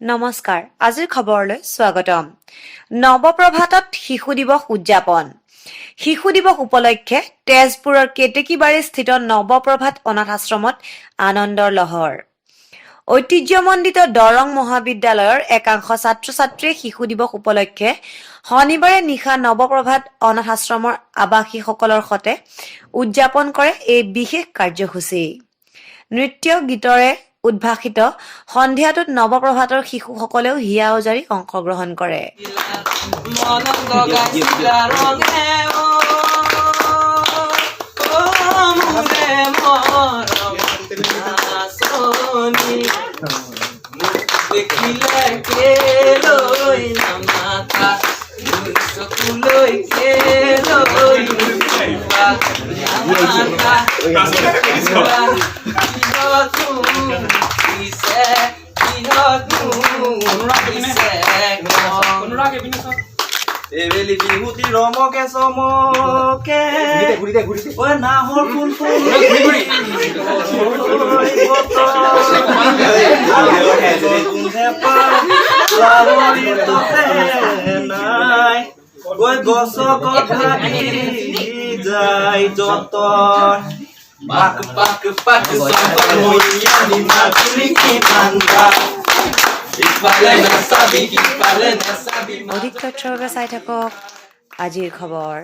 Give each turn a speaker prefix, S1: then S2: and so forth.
S1: নমস্কাৰ, আজিৰ খবৰলৈ স্বাগতম। নৱপ্ৰভাতত শিশু দিৱস উদযাপন। শিশু দিৱস উপলক্ষে তেজপুৰৰ কেতেকীবাৰীস্থিত নৱপ্ৰভাত অনাথ আশ্ৰমত আনন্দৰ লহৰ। ঐতিহ্যমণ্ডিত দৰং মহাবিদ্যালয়ৰ একাংশ ছাত্ৰ ছাত্ৰীয়ে শিশু দিৱস উপলক্ষে শনিবাৰে নিশা নৱপ্ৰভাত অনাথ আশ্ৰমৰ আৱাসীসকলৰ সতে উদযাপন কৰে এই বিশেষ কাৰ্যসূচী। নৃত্য গীতৰে উদ্ভাসিত সন্ধিয়াটোত নৱপ্ৰভাতৰ শিশুসকলেও হিয়া উজাৰি অংশগ্ৰহণ কৰে।
S2: মনত লগাইছিলা ৰঙে অ, অ, মোৰে মৰম নাচনী, মোক দেখিলে কেলৈ নামাতা, মোৰ চকুলৈ কেলৈ নোচোৱা, নামাতা? কিহতনো দিছে, কিহতনো দিছে?
S3: এইবেলি বিহুতি ৰমকে চমকে ঐ নাহৰ ফুল ফুল গোন্ধে পাই নাই ঐ গছকত ভাগি যায় যঁতৰ।
S2: পাক পাক পাক চম্পল
S3: মাজুলী কিমান।
S2: ইফালে নাচাবি, সিফালে নাচাবি।
S1: অধিক তথ্যৰ বাবে চাই থাকক আজিৰ খবৰ।